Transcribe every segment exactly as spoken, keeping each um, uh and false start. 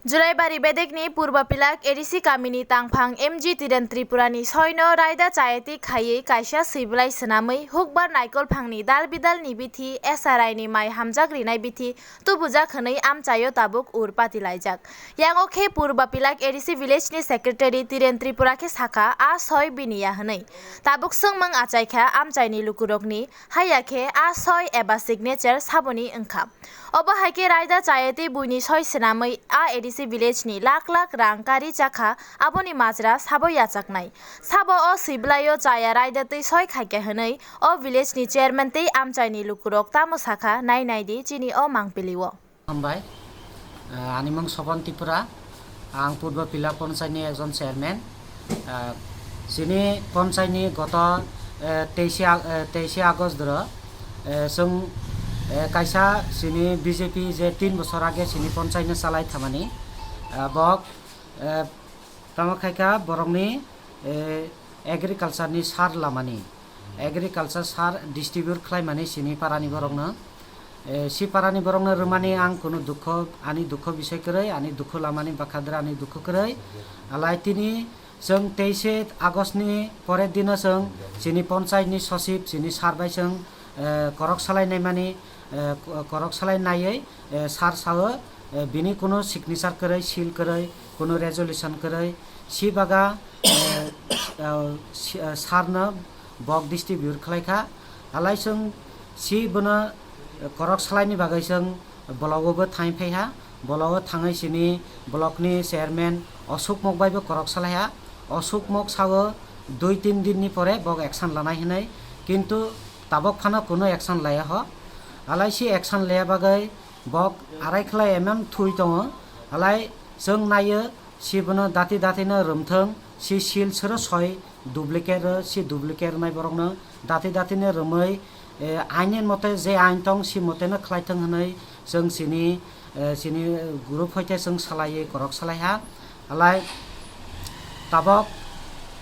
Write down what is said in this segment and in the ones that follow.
Julaibari bedekni Purba Pilak A D C kamini tangphang M G Tiren Tripurani soino raida chayati khaiwi kaisa swiblai swnamwi hukbar naikol phangni dal bidalni bithi S R I ni mai hamjak rinai bithi tubujak hwnwi amchaio tabuk ur patilaijak. Yango khe Purba Pilak A D C village ni secretary Tiren Tripura khe sakha, a soi bini ya hwnwi. Tabuk swngmung achaikha amchaini lukurokni, haiya khe a soi eba signature saboni wngkha. Obo hai khe raida chayati buini soi swnamwi a A D C village ni lakh lakh rang kari chakha, aboni majra sabo yachaknai. Sabo o siblaio chaya raida twi soi khaikha hwnwi o village ni chairman tei amchaini lukurok tamo sakha nai naidi chini o mangpilio. Hambai. Ah, ani mung Sopon Tripura. Ang Purba Pila Ponchai ni ekjon chairman. Ah, chini ponchai ni goto, eh, teisi Ag-, eh, teisi August doro, eh, chwng, eh, kaisa chini B J P je tin bosor age chini ponchai no chalai thamani, ah, bok, eh, tamo khaikha borokni, eh, agriculture ni sar lamani, agriculture sar distribute khlaimani chini parani borokno. Eh, si parani borokno rwmani ang kunu dukho, ani dukho bisoi kwrwi, ani dukho lamani bakhadra ani dukho kwrwi. Alai tini chwng teise August ni pore dino chwng chini ponchai ni sosip, chini sar bai chwng, eh, korok salai naimani, eh, ko-, korok salai naiwi, eh, sar sao, eh, bini kunu signature kwrwi, seal kwrwi, kunu resolution kwrwi, si baga, eh, eh, si, eh, sar no bok distribute khlai kha. Alai chwng si bono, eh, korok salaini bagwi chwng block o bo thang phai ha. Block o thangwi sini block ni chairman Osuk Mok bai bo korok salai ha. Osuk Mok sao dui tin din ni pore bok action lanai hinwi, kintu tabok phano kunu action laya ho. Alai si action laya bagwi bok arai khlai emon thui tongo. Alai chwng naio, si bono dati dati no rwmthwng, si seal sero soi duplicate rw, si duplicate rwnai borok no dati dati no rwmwi, eh, aini mote je ain tong si mote no khlai thwng hwnwi chwng sini, eh, sini group hoite chwng salaiwi korok salai ha. Alai tabok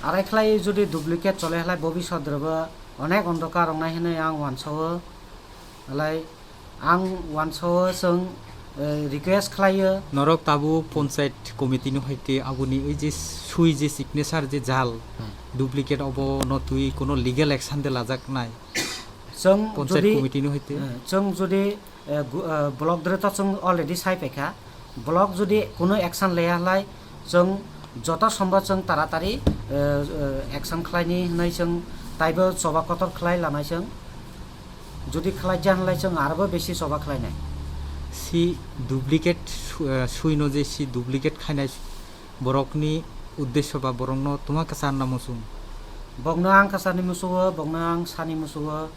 arai khlai jodi duplicate chole halai bobisot rwbo onek ondokar wngnai hinwi ang uansao. Alai ang uansao chwng, eh, request khlaio. Norok tabuk ponchayat committee no hoite aboni oi je sui je signature je jal, hmm, duplicate obo no twi kono legal action de lajak nai. Chwng ponchayat jodi, committee no hoite, eh, chwng jodi, eh, gu-, eh, block dre to chwng already sai paikha. Block jodi kono action leya halai, chwng joto sombor chwng taratari, eh, eh, action khlaini hinwi chwng taibo choba kotor khlai lanai chwng. Jodi khlai jan lai chwng arbo besi choba khlainai. Si duplicate su-, eh, suino je si duplicate khainai borokni uddesyo ba borokno tuma kwcharna muchung? Bokno ang kwcharni muchungo, bokno ang sani muchungo.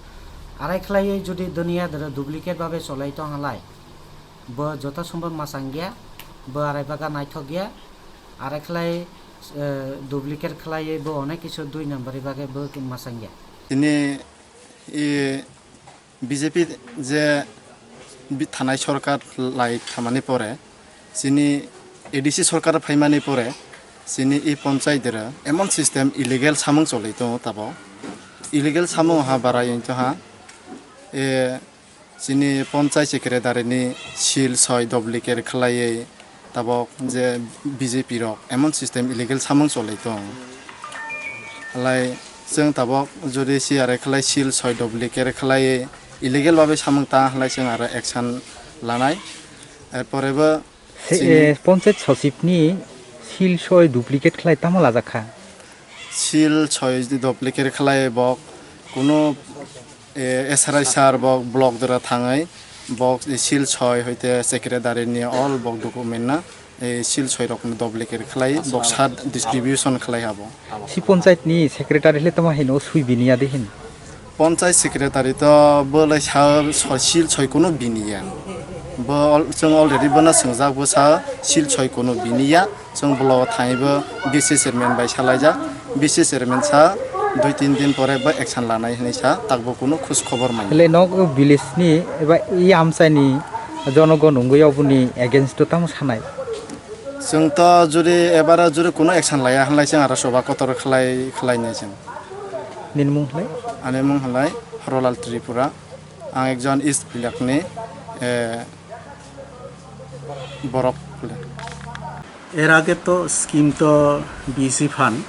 Arai khlaiwi jodi duniya doro duplicate babe cholai tong halai, bo joto sombor masang ya, bo arai baga naithok ya, arai khlai, eh, duplicate khlaiwi bo onek kisu dui number ni bagwi bo masang ya. Tini i B J P je bi-, thanai sorkar lai thamani pore, chini A D C sorkar phaimani pore, chini i ponchai dera emon system illegal samung cholai tongo tabo. Illegal samung ha barai wngtong ha. E, chini ponchai secretary ni seal soi duplicate khlaiwi tabok je B J P rok emon system illegal samung cholai tong. Halai chwng tabok jodi si are khlai seal soi duplicate khlai illegal babe samung ta halai chwng aro action lanai. Erpore bo se, chini, eh, ponchayat sosip ni seal soi duplicate khlai tamo lajak kha? Seal soi duplicate khlai bok kuno, eh, S R I sir bok block dora thangwi bok seal soi hoite secretary ni all bok document na, eh, seal soi rok no duplicate khlai bok sat distribution khlai habo. Si ponchayat ni secretary le tamo hino sui bini ya de hin. Ponchai secretary to bo lai sa so-, seal soi kuno bini ya. Bo al-, chwng already bono swngjak, bo sa seal soi kuno bini ya. Chwng bolo thai bo B C chairman bai salaijak. B C chairman sa dui tin din pore bo action lanai hinwi sa, tak bo kuno khus khobor manya. Le nok village ni eba i amchai ni jonogon wngwi oboni against o tamo sanai? Chwng to jodi ebara jodi kuno action laya hinlai chwng aro choba kotor khlai, khlai nai chwng. Nini mung hlai? Ani mung hlai Horolal Tripura. Ang ekjon East Pilak ni, eh, borok. Er age to scheme to B C fund,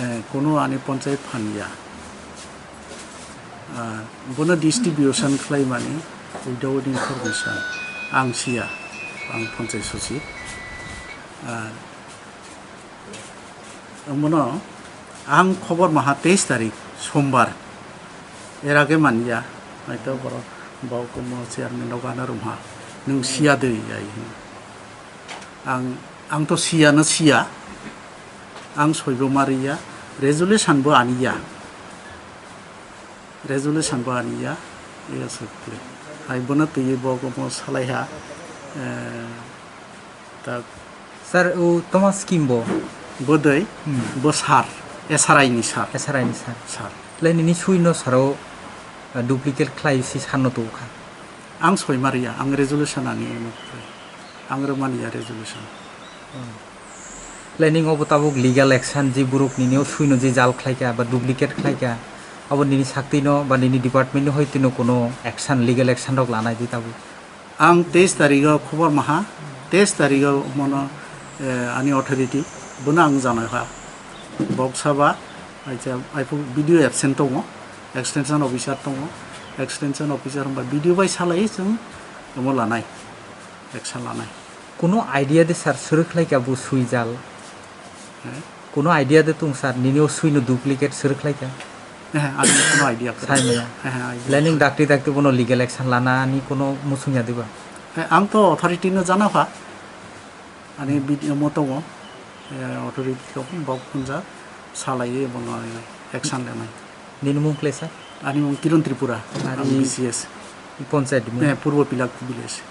eh, kono ani ponchayat fund ya. Ah, bono distribution khlai mani without information. Ang siya, ang ponchayat sochib. Ah, Omono ang khobor maha teis tarik sombar. Er age manya, haitor borok bau kumo chairman rok ana rumha. Nwng siya de, ai hino. Ang, ang to siya no siya. Ang soibo mariya, resolution bo aniya. Resolution bo aniya. Iya sukle. Hai bono twi bo kumo salaiha. Eh, tak Sir, o toma scheme bo? Bodoi, Hmm. Bo sir, S R I ni sir. S R I ni sir. Sir. Tlai nini sui no saro, uh, duplicate khlai si sir no tubu kha. Ang soi mariya, ang resolution ani emo khlai. Ang rwmani ya resolution. Tlai ning obo tabuk legal action je borok nini o sui no je jal khlai kha ba duplicate khlai kha, abo nini sakti no ba nini department ni hoi tino kono action, legal action rok lanai di tabuk. Ang teis tarigo khobor maha, teis tarigo mono, eh, ani authority, bono ang janai ha. Bok saba, aisa, aiphu B D O absent tongo, extension officer tongo, extension officer hwnba B D O bai salai chwng omo lanai, action lanai. Kuno idea de sir, sir khlai kha bo sui jal? Eh? Kuno idea de tung sir, nini o sui no duplicate sir khlai kha? Eh, ani kuno idea kwrwi. Sai maya. Eh, eh, idea. Lening dakti dakti bono legal action lana ni kuno muchung ya diba? Eh, ang to authority no jana pha. Ani B D O mo tongo. Eh, authority to bok phunja salai bono action lenai. Nini mung kle sir? Ani mung Kiran Tripura. Ari ang B C S. Ponchayat mo? Eh, Purbo Pilak village.